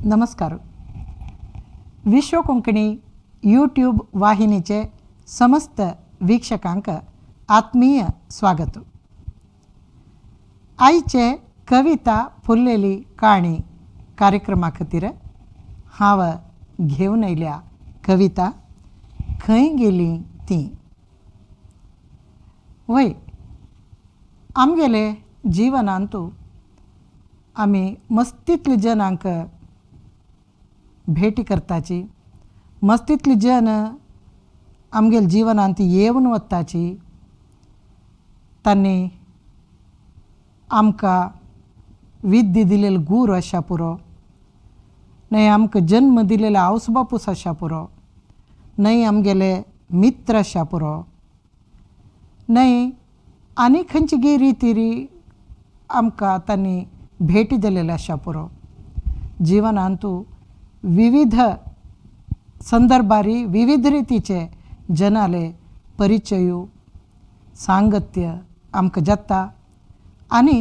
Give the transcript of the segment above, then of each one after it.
नमस्कार. विश्व कोंकणी यूट्यूब वाहिनीचे समस्त वीक्षकांक आत्मीय स्वागत. आयचे कविता फुललेली काणी कार्यक्रमा खातीर हांव घेवन आयल्या कविता खंय गेली ती. वय आमगेले जिवनांतू आमी मस्तीतले जनांक भेटी करताची, मस्तीतले जन आमगेले जिवनांत येवन वताची. तांणी आमकां विद्या दिलेलो गुरू आशा पुरो, न्हय आमकां जन्म दिलेलो आवस बापूस आशा पुरो, न्हय आमगेले मित्र आशा पुरो, न्हय आनी खंयची गी रितीरी आमकां तांणी भेटी दिलेले आशा पुरो. जिवनांतू विविध संदर्भारी विविध रितीचे जनाले परिचय सांगत्य आमकां जाता आनी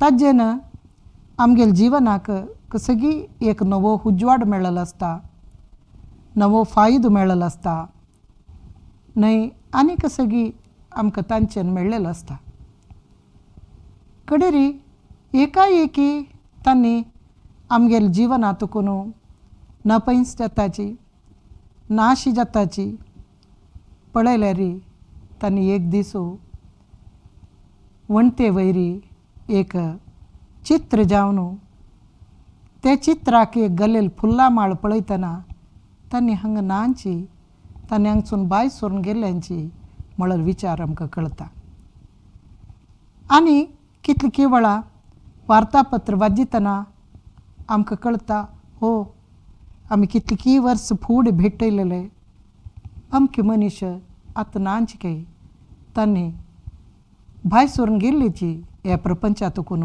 ताजेन आमगेले जिवनाक कसगी एक नवो उजवाड मेळ्ळो आसता, नवो फायदो मेळ्ळो आसता, न्हय आनी कसगी आमकां तांच्यान मेळ्ळेलो आसता. कडेरी एकाएकी तांणी आमगेले जिवनांतून नपैंस जाताची, नाशी जाताची पळयल्यार तांणी एक दीस वणते वयरी एक चित्र जावन ते चित्राक एक गलेल फुल्लां माळ पळयतना तांणी हांगा नांची, तांणी हांगसून भायर सरून गेल्ल्यांची म्हळ्यार विचार आमकां कळटा. आनी कितली केवळां वार्तापत्र वाजितना आमकां कळटा, हो आमी कितलीं वर्स फुडें भेटयलेले अमके मनीस आतां नांच काय तांणी भायर सरून गेल्लीची ह्या प्रपंचांतून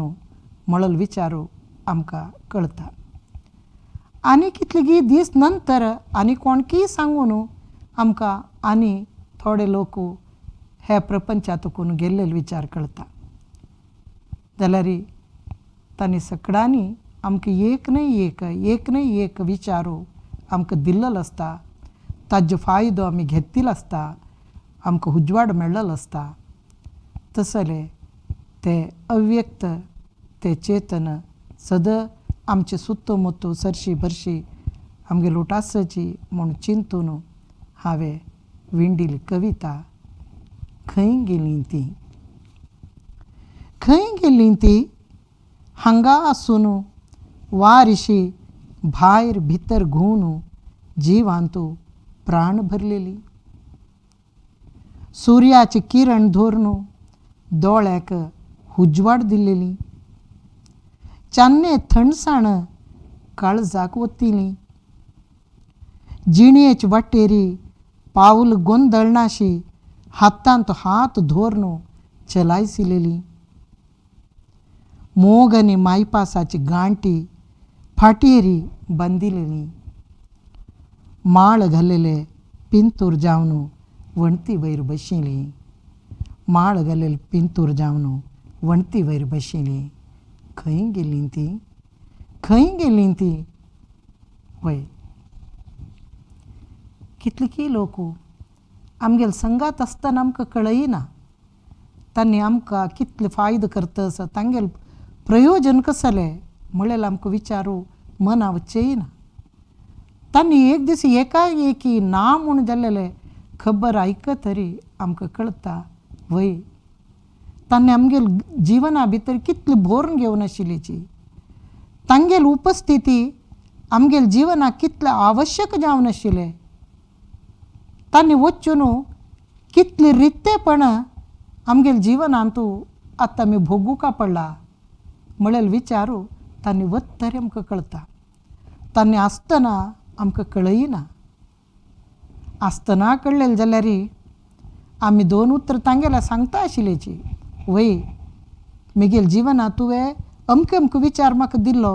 म्हळ्ळो विचारू आमकां कळटा. आनी कितले दीस नंतर आनी कोणकीय सांगून आमकां आनी थोडे लोक ह्या प्रपंचांतून गेल्लेले विचार कळटा. जाल्यार तांणी सगळ्यांनी आमकां एक न्हय एक, एक न्हय एक विचारू आमकां दिल्लो आसता, ताजो फायदो आमी घेतिल्लो आसता, आमकां उजवाड मेळ्ळो आसता. तसले ते अव्यक्त ते चेतन सदां आमचे सुत्तो मुत्तो सरशी भरशी आमगे लोटासची म्हूण चिंतून हांवें विंडिल्ली कविता खंय गेली ती. खंय गेली ती हांगा आसून वारिशी भायर भितर घुंवन जिवांतू प्राण भरलेली, सुर्याचे किरण धरून दोळ्याक उजवाड दिलेली, चान्ने थंडसाण काळजाक ओतिली, जिणेचे वाटेरी पावल गोंदळनाशी हातांत हात धरून चलायसिलेली, मोग आनी मायपासाची गांठी फाटयेरी बांदिलेली, माळ घालेले पिंतूर जावन वणती वयर बशिल्ली, माळ घालेले पिंतूर जावन वणती वयर बशिल्ली. खंय गेली ती, खंय गेली ती. वय कितले लोक आमगेले संगात आसतना आमकां कळयना तांणी आमकां कितले फायदो करता आसा, तांगेले प्रयोजन कसलें म्हळ्यार आमकां विचारू मना वचेना. तांणी एक दीस एकाएकी ना म्हूण जाल्लेले खबर आयकत तरी आमकां कळटा, वय तांणी आमगेले जिवना भितर कितली भरून घेवन आशिल्लीची, तांगेली उपस्थिती आमगेले जिवनाक कितलें आवश्यक जावन आशिल्लें, तांणी वचून कितलें रितेपण आमगेले जिवनांतू आतां आमी भोगूका पडला म्हळ्यार विचारू तांणी वतरी आमकां कळटा. तांणी आसतना आमकां कळयना. आसतना कळ्ळें जाल्यार आमी दोन उतरां तांगेल्या सांगता आशिल्ल्याची, वय म्हगेले जिवनांत तुवें अमके अमको विचार म्हाका दिल्लो,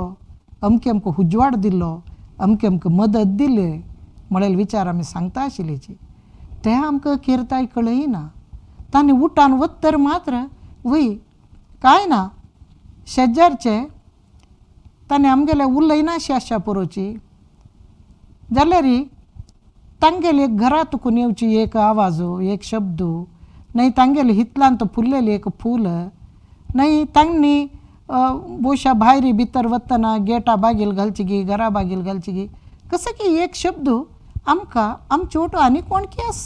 अमके अमको उजवाड दिल्लो, अमके अमको मदत दिली म्हळ्यार विचार आमी सांगता आशिल्ल्याची. ते आमकां किर्ताय कळयना. तांणी उठान वत्तर मात्र वय काय ना शेजारचे ताणें आमगेले उलयनाशी आशा पुरोची जाल्यार तांगेले एक घरा तुकून येवची एक आवाज, एक शब्द न्हय, तांगेले हितलांत फुल्लेलें एक फूल न्हय, तांणी बोशा भायर भितर वतना गेटा बागील घालची गी, घरा बागील घालची गी, कसो की एक शब्द आमकां आमचे ओटो आनी कोण की आस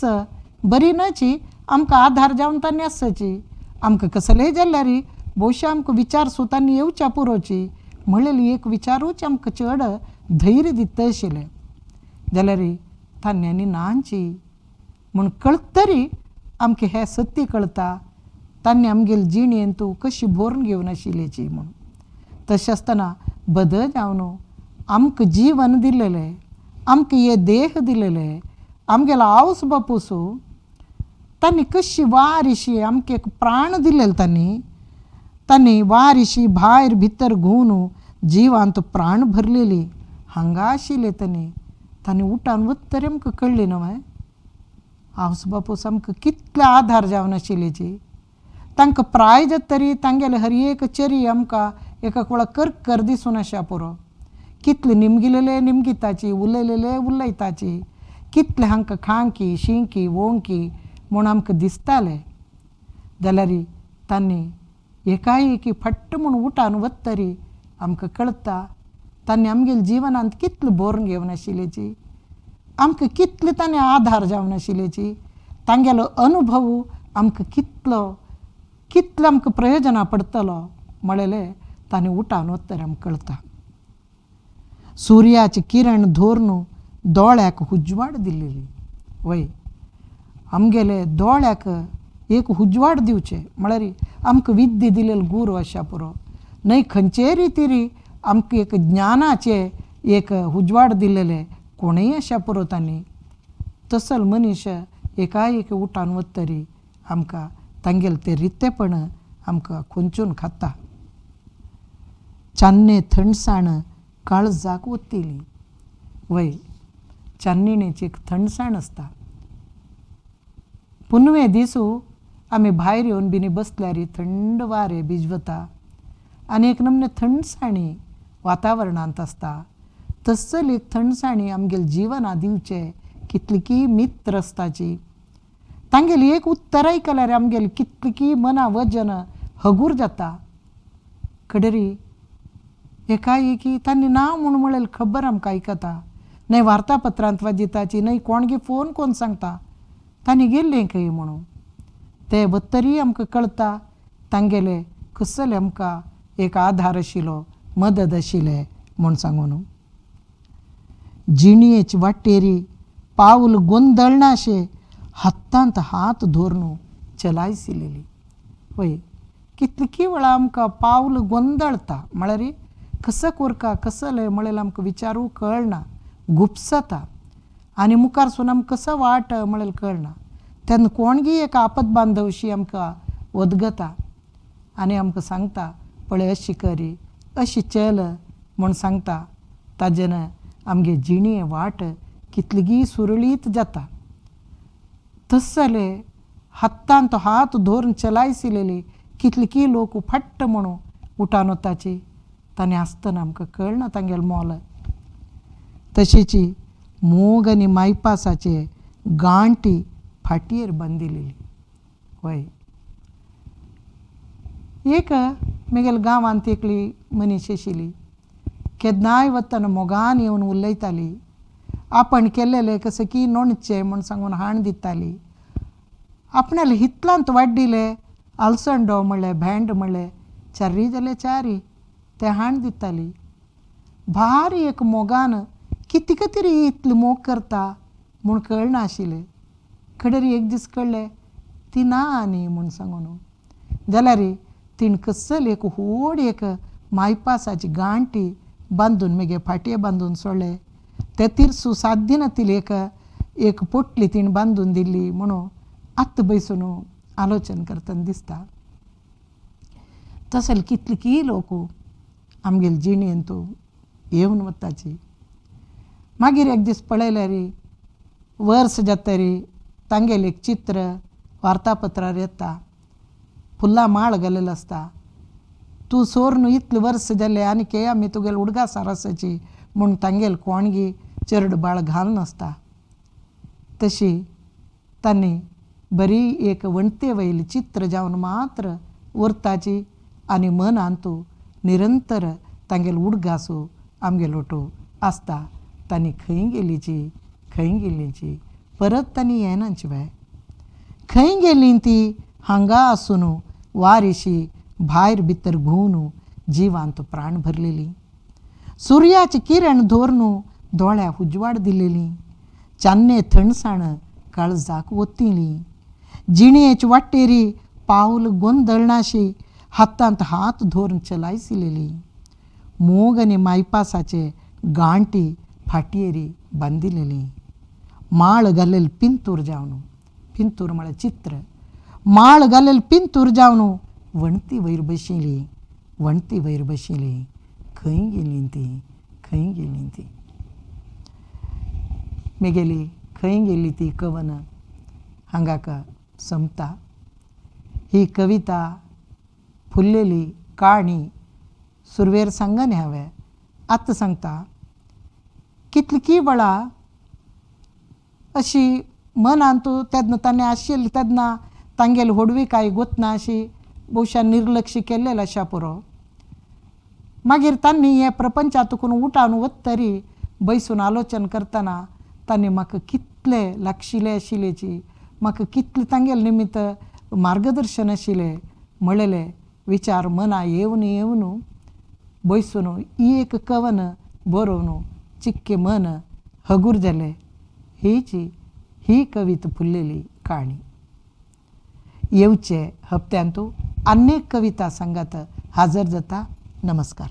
बरी न्हयची आमकां आधार जावन तांणी आसची, आमकां कसलेय जाल्यार बोशा आमकां विचार सु तांणी येवच्या पुरोची म्हणलेली एक विचारूच आमकां चड धैर्य दिता आशिल्लें. जाल्यार तांणी नांची म्हूण कळतरी आमकां हें सत्य कळटा तांणी आमगेले जिणेंत तूं कशी भरून घेवन आशिल्ल्याची म्हूण. तशें आसतना बदल जावन आमकां जीवन दिलेलें, आमकां हे देह दिलेले, आमगेलो आवस बापूस तांणी कशी वारिशी आमकां एक प्राण दिलेले, तांणी तांणी वारिशी भायर भितर घुंवन जिवांत प्राण भरलेली हांगा आशिल्ले तांणी. तांणी उठान वतरी आमकां कळ्ळी न्हय आवस बापूस आमकां कितले आधार जावन आशिल्ल्याची. तांकां प्राय जाता तरी तांगेले हर एक चरी आमकां एक वेळा करकर दिसून आशा पुरो, कितले निमगिलेले निमगिताची, उलयलेले उलयताची, कितले हांकां खांकी शिंकी वोंकी म्हूण आमकां दिसताले. जाल्यार तांणी एकाएकी फट्ट म्हूण उठान वतरी आमकां कळटा तांणी आमगेले जिवनांत कितले भरून घेवन आशिल्ल्याची, आमकां कितले तांणी आधार जावन आशिल्ल्याची, तांगेलो अनुभव आमकां कितलो कितलो आमकां प्रयोजना पडटलो म्हणलेले तांणी उठान वतरी आमकां कळटा. सुर्याचे किरण धरून दोळ्याक उजवाड दिलेली, वय आमगेले दोळ्याक एक उजवाड दिवचे म्हळ्यार आमकां विद्या दिलेलो गुरू आशा पुरो न्हय, खंयचेय रितीरी आमकां एक ज्ञानाचे एक उजवाड दिलेले कोणूय आशा पुरो तांणी. तसल मनीस एकाएक उठान वतरी आमकां तांगेलें तें रितेपण आमकां खोंचून खाता. चान्ने थंडसाण काळजाक ओतिली, वय चान्निणेची एक थंडसाण आसता. पुनवे दिसू आमी भायर येवन बिनी बसल्यार थंड वारें भिजवता आनी एक नमने थंडसाणी वातावरणांत आसता. तसली एक थंडसाणी आमगेले जिवना दिवचे कितलीकी मित्र आसताची, तांगेली एक उत्तर आयकल्यार आमगेली कितलीकी मना वजन हगूर जाता. कडरी एकाएकी तांणी ना म्हूण म्हणलेली खबर आमकां आयकता न्हय, वार्तापत्रांत वाजिताची न्हय, कोणगी फोन कोण सांगता तांणी गेल्लें खंय म्हणून ते वतरी आमकां कळटा तांगेले कसले आमकां एक आधार आशिल्लो, मदत आशिल्लें म्हूण सांगून. जिणयेची वाटेरी पावल गोंदळनाशे हातांत हात धरून चलायशिल्ली, वय कितली वेळा आमकां पावल गोंदळता म्हळ्यार कसो कोरका कसले म्हणल्यार आमकां विचारूं कळना, गुपसता आनी मुखार सून आमकां कसो वाट म्हणल्यार कळना. तेन्ना कोणगी एक आपत बांदवशी आमकां वदगता आनी आमकां सांगता पळय अशी करी अशी चल म्हूण सांगता. ताजेन आमगे जिणये वाट कितलीगी सुरळीत जाता. तसले हातांत हात धरून चलायशिल्ली कितलीकी लोक फट्ट म्हणून उठान वताची तांणी आसतना आमकां कळना तांगेलें मोल. तशीच मोग आनी मायपासाचे गांठी फाटयेर बांदिल्ली, वय एक म्हगेल्या गांवांत एकली मनीस आशिल्ली, केन्नाय वतना मोगान येवन उलयताली, आपण केलेलें कसं की नोणचें म्हूण सांगून हाण दिताली. आपणाले हितलांत वाडिल्ले आलसंडो म्हणलें भेंड म्हणलें चारी जाल्यार चारी तें हाण दिताली. भारी एक मोगान कितें तरी इतलो मोग करता म्हूण कळनाशिल्लें. खडरी एक दीस कळ्ळें ती ना आनी म्हूण सांगून. जाल्यार तिणें कसली एक व्हड एक मायपासाची गांठी बांदून मगे फाटये बांदून सोडलें. ते तिरसू सात दिनां एक एक पोटली तिणें बांदून दिली म्हणून आतां बसून आलोचन करतना दिसता. तशें कितले की लोक आमगेले जिणेंत येवन वताची. मागीर एक दीस पळयल्यार वर्स जातरी तांगेलें एक चित्र वार्तापत्रार येता, फुलां माळ घालेलो आसता. तूं सोर न्हू इतलें वर्स जालें आनी के आमी तुगेले उडगासार आसाची म्हूण तांगेल कोणगी चेरडू बाळ घाल नासता. तशी तांणी बरी एक वणते वयली चित्र जावन मात्र उरताची आनी मनांतू निरंतर तांगेलो उडगासू आमगेलो आसता. तांणी खंय गेलीची खंय गेलीची परत तांणी येनाची बाय. खंय गेली ती हांगा आसून वारिशी भायर भितर घुंवन जिवांत प्राण भरलेली, सुर्याची किरण धोरून दोळ्या उजवाड दिलेली, चान्ने थंडसाण काळजाक ओतिली, जिणेची वाटेरी पावल गोंदळनाशी हातांत हात धरून चलायसिलेली, मोग आनी मायपासाचे गांठी फाटयेरी बांदिलेली, माळ घालेली पिंतूर जावन, पिंतूर म्हळ्यार चित्र, माळ घालेली पिंतूर जावन वणती वयर बशिल्ली, वणती वयर बशिल्ली, खंय गेली ती खंय गेली ती. मेगेली खंय गेली ती कवन हांगाक सोंपता. ही कविता फुल्लेली काणी सुरवेर सांगन हांवें, आतां सांगता. कितली वेळा अशी मनांत तेन्ना ताणें आशिल्ली तेन्ना तांगेली व्हडविकाय गोतना अशी बहुशा निर्लक्ष केल्लें अशा पुरो. मागीर तांणी हे प्रपंचातून उठावन वतरी बैसून आलोचन करतना तांणी म्हाका कितले लागशिल्ले आशिल्ल्याची, म्हाका कितले तांगेले निमित्त मार्गदर्शन आशिल्लें म्हणलेले विचार मना येवन येवन बैसून एक कवन बरोवन चिक्के मन हगूर जालें. हीची ही कविता फुल्लेली काणी. येवचे हप्त्यांतू अनेक कविता सांगात हाजर जाता. नमस्कार.